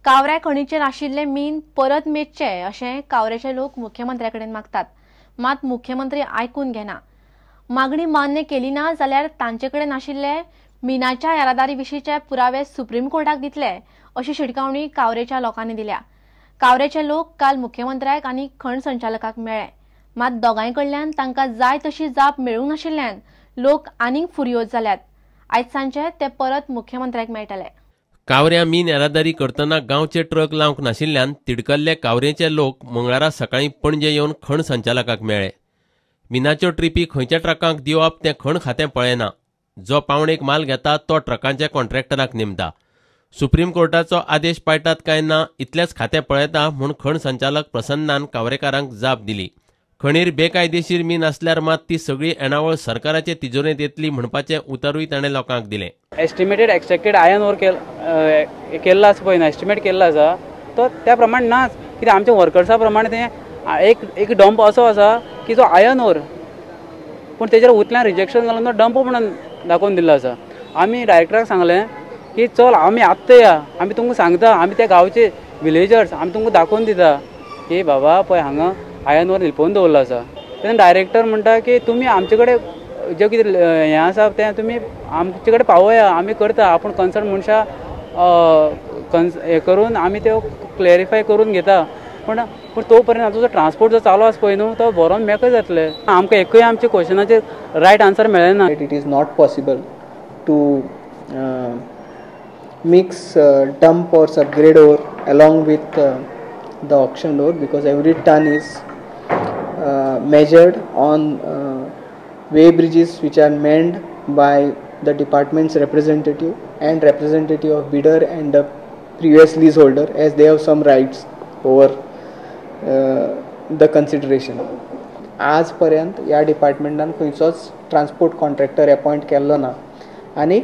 कावऱ्या खणीचेर आशिल्ले मीन परत मेजचे अशें कावरेचे लोक मुख्यमंत्र्या कडेन मागतात, मात मुख्यमंत्री आयकून घेना। मागणी मान्य केली ना जाल्यार तांचे कडेन आशिल्ले मिनाच्या येरादारी विशींचे पुरावे सुप्रीम कोर्टाक दितले अशी शिटकावणी कावरेच्या लोकांनी दिल्या। कावरेचे लोक काल मुख्यमंत्र्याक आनी खण संचालकाक मेळ्ळे, मात दोगांय कडल्यान तांकां जाय तशी जाप मेळूंक नाशिल्ल्यान लोक आनीक फुर्योज जाल्यात। आयज सांजे ते परत मुख्यमंत्र्याक मेळटले। कावऱ्या मीन येरादारी करतना गांवचे ट्रक लावंक नाशिल्ल्यान तिडकल्ले कावरेचे लोक मंगळारा सकाळीं पणजे येवन खण संचालकाक मेळ्ळे। मिनाच्यो ट्रिपी खंयच्या ट्रकांक दिवप तें खण खातें पळयना, जो पावणेक माल घेता तो ट्रकांच्या कॉन्ट्रॅक्टराक नेमता। सुप्रीम कोर्टाचो आदेश पाळटात काय ना इतलेंच खातें पळयता म्हूण खण संचालक प्रसन्नान कावरेकारांक जाप दिली। खणीर बेकायदेशीर मीन आसल्यार मात ती सगळी येणावळ सरकाराचे तिजोरेंत येतली म्हणपाचें उतरूय ताणें लोकांक दिलें। एस्टिमेटेड एक्सट्रॅक्टेड आयर्न ओर केल्लो आसा पळय ना, एस्टिमेट केल्लो आसा तो त्या प्रमाण नाच, कित्याक आमच्या वर्कर्सा प्रमाणे तें एक एक डंप असो आसा की जो आयर्न ओर पूण तेजेर उतल्यान रिजेक्शन घालून तो डंप म्हणून दाखोवन दिल्लो आसा। आमी डायरेक्टराक सांगलें की चल आमी आत्तां या, आमी तुमकां सांगता, आमी त्या गांवचे विलेजर्स आमी तुमकां दाखोवन दिता की बाबा पळय हांगा आयर्न ओर लिपोवन दवरलो आसा। तेन्ना डायरेक्टर म्हणटा की तुमी आमचे कडेन जें कितें हें आसा तें तुमी आमचे कडेन पावया, आमी करता, आपूण कन्सर्न मनशां हें करून आमी त्यो क्लॅरिफाय करून घेता। पूण पूण तो पर्यंत आमचो जो ट्रान्सपोर्ट जो चालू आसा पळय न्हू तो बरोवन मेकळो जातले। आमकां एकूय आमच्या क्वेश्चनाचेर रायट आन्सर मेळ्ळें ना। It is not possible to mix dump or subgrade ore along with the auction ore because every ton is measured on weigh bridges which are manned by the department's representative and representative of bidder and the previous leaseholder, as they have some rights over the consideration. आज पर्यंत या डिपार्टमेंटान खंयचोच transport contractor appoint केल्लो ना आनी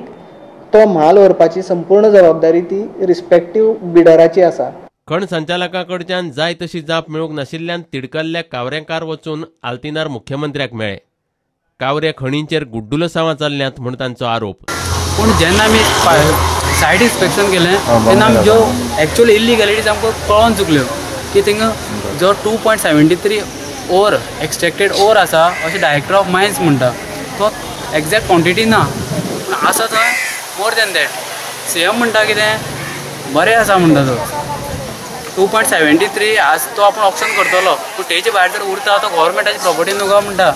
तो म्हाल व्हरपाची संपूर्ण जबाबदारी ती रिस्पेक्टीव बिडराची आसा। खण संचालका कडच्यान जाय तशी जाप मेळूंक नाशिल्ल्यान तिडकल्ल्या कावरेकार वचून आल्तिनार मुख्यमंत्र्याक मेळ्ळे। कावरे खणींचेर गुड्डुलसांवां चल्ल्यांत म्हूण तांचो आरोप। पूण जेन्ना आमी सायट इन्स्पेक्शन केलें तेन्ना आमी ज्यो एक्चुअल इल्लिगॅलिटीज आमकां कळोन चुकल्यो की थिंगा जो 2.73 ओर एक्सट्रॅक्टेड ओर आसा अशें डायरेक्टर ऑफ मायन्स म्हणटा तो एग्जॅक्ट क्वॉन्टिटी ना, पूण आसा थंय मोर दॅन that. CM म्हणटा कितें बरें आसा म्हणटा तो 2.73 आज तो आपूण ऑप्शन करतलो, पूण तेजे भायर जर उरता तो गव्हर्मेंटाची प्रॉपर्टी न्हू गो म्हणटा,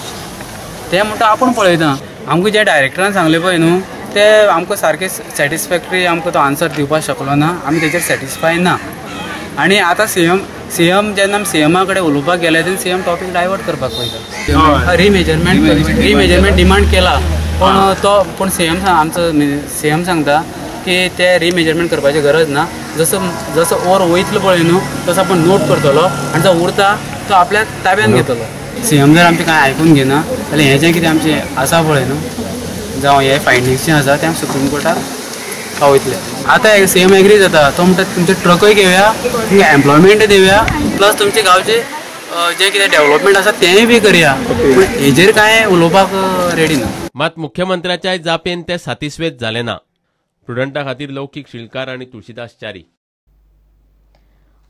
तें म्हणटा आपूण पळयता। आमकां जे डायरेक्टरान सांगलें पळय न्हू तें आमकां सारकें सॅटिस्फॅक्टरी आमकां तो आन्सर दिवपाक शकलो ना, आमी तेजेर सॅटिस्फाय ना। आनी आतां सीएम जेन्ना आमी सीएमा कडेन उलोवपाक गेले तेन्ना सीएम टॉपीक डायवर्ट करपाक पळयता। रिमेजरमेंट डिमांड केला पूण तो पूण सीएम आमचो सीएम सांगता की ते रिमेजरमेंट करपाची गरज ना, जसो जसो ओर वयतलो पळय न्हू तसो आपूण नोट करतलो आनी जो उरता तो आपल्या ताब्यान घेतलो। सीएम जर आमचें कांय आयकून घेना जाल्यार हें जें कितें आमचें आसा पळय न्हू जावं हे फायंडिंग्स जें आसा तें आमी सुप्रीम कोर्टाक पावयतले। आतां सीएम एग्री जाता तो म्हणटा तुमचे ट्रकूय घेवया, तुमकां एम्प्लॉयमेंट दिवया, प्लस तुमचे गांवचे जें कितें डेव्हलपमेंट आसा तेंय बी करया, पूण हेजेर कांय उलोवपाक रेडी ना। मात मुख्यमंत्र्याच्याय जापेन ते सातिस्वेद जाले ना। प्रुडंटा खातीर लौकीक शिलकार आनी तुळशीदास च्यारी।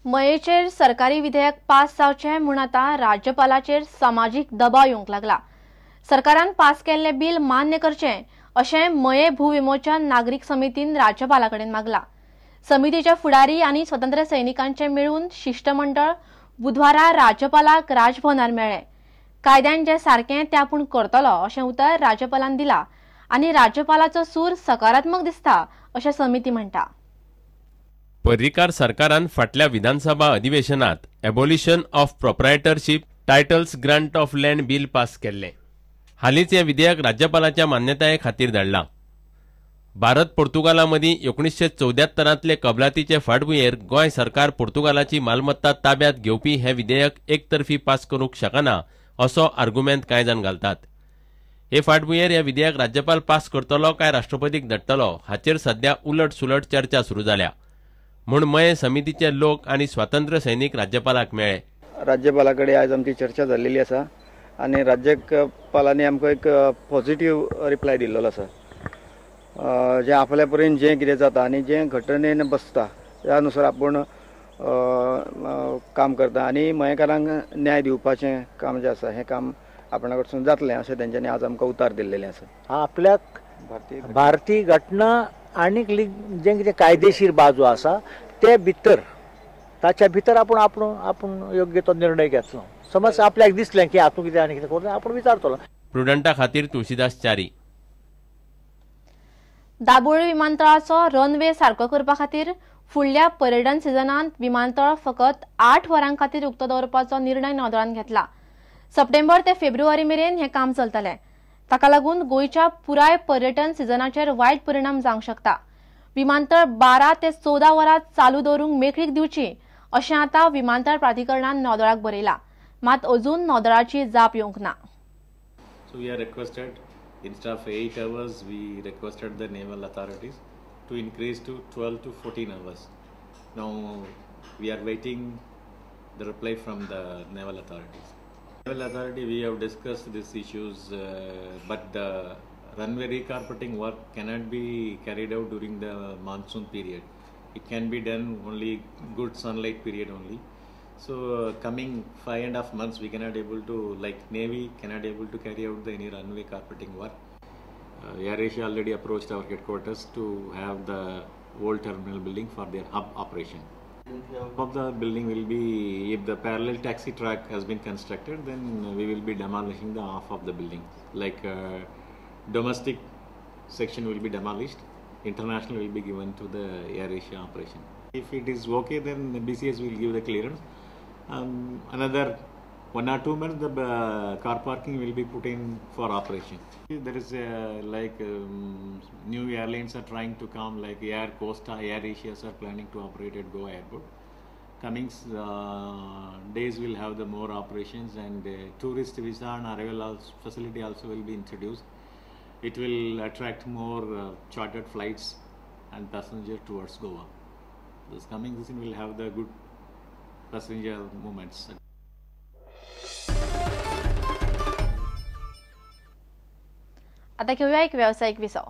मयेचेर सरकारी विधेयक पास जावचें म्हूण आतां राज्यपालाचेर समाजीक दबाव येवंक लागला। सरकारान पास केल्लें बील मान्य करचें अशें मये भूविमोचन नागरीक समितीन राज्यपाला कडेन मागला। समितीचे फुडारी आनी स्वतंत्र सैनिकांचे मेळून शिष्टमंडळ बुधवारा राज्यपालाक राजभवनार मेळ्ळें। कायद्यान जें सारकें तें आपूण करतलो अशें उतर राज्यपालान दिला आनी राज्यपालाचो सूर सकारात्मक दिसता अशें समिती म्हणटा। पर्रीकार सरकारान फाटल्या विधानसभा अधिवेशनात abolition of proprietorship titles grant of land bill pass केल्लें। हालींच हें विधेयक राज्यपालाच्या मान्यताये खातीर धाडलां। भारत पोर्तुगाला मदीं 1974 कबलातीचे फाटभुंयेर गोंय सरकार पोर्तुगालाची मालमत्ता ताब्यात घेवपी हें विधेयक एकतर्फी पास करूंक शकना असो आर्गुमेंत कांय जाण घालतात। हे फाटभुंयेर हें विधेयक राज्यपाल पास करतलो काय राष्ट्रपतीक धाडटलो हाचेर सध्या उलट सुलट चर्चा सुरू जाल्या। म्हूण मये समितीचे लोक आनी स्वातंत्र्य सैनीक राज्यपालाक मेळ्ळे। राज्यपाला कडेन आयज आमची चर्चा जाल्लेली आसा आनी राज्यपालांनी आमकां एक पॉझिटिव्ह रिप्लाय दिल्लो आसा। जें आपल्या पर्यंत जें कितें जाता आनी जें घटनेन बसता ह्या नुसार आपूण काम करता आनी मयेकारांक न्याय दिवपाचें काम जें आसा हें काम आपणा कडसून जातलें अशें तेंच्यांनी आज आमकां उतार दिल्लेलें आसा. आपल्याक भारतीय घटना आनीक जें कितें कायदेशीर बाजू आसा ते भितर ताच्या भितर आपूण आपूण योग्य तो निर्णय घेतलो. समज आपल्याक दिसलें की हातूंत कितें आनी कितें करूं आपूण विचारतलो. प्रुडंटा खातीर तुळशीदास च्यारी. दाबोळी विमानतळाचो रनवे सारको करपा खातीर फुडल्या पर्यटन सिजनांत विमानतळ फकत 8 वरां खातीर उक्तो दवरपाचो निर्णय नौदळान घेतला. सप्टेंबर ते फेब्रुवारी मेरेन हें काम चलतलें. ताका लागून गोंयच्या पुराय पर्यटन सिजनाचेर वायट परिणाम जावंक शकता. विमानतळ 12 ते 14 वरां चालू दवरूंक मेकळीक दिवची अशें आतां विमानतळ प्राधिकरणान नौदळाक बरयलां. मात अजून नौदळाची जाप येवंक ना. So we are requested instead of 8 hours we requested the naval authorities to increase to 12 to 14 hours. Now we are waiting the reply from the naval authorities. Naval authority, we have discussed these issues, but the runway recarpeting work cannot be carried out during the monsoon period. It can be done only good sunlight period only. So coming 5.5 months we cannot able to, like Navy cannot able to carry out the any runway carpeting work. Air Asia already approached our headquarters to have the old terminal building for their hub operation. Of the building will be, if the parallel taxi track has been constructed, then we will be demolishing the half of the building. Like domestic section will be demolished, international will be given to the Air Asia operation. If it is okay, then the BCS will give the clearance. Another 1 or 2 months, the car parking will be put in for operation. There is a, like new airlines are trying to come, like Air Costa, Air Asia are planning to operate at Goa Airport. Coming days will have the more operations, and tourist visa and arrival facility also will be introduced. It will attract more chartered flights and passenger towards Goa. This coming season will have the good passenger movements. आता घेऊया एक व्यावसायिक विसव.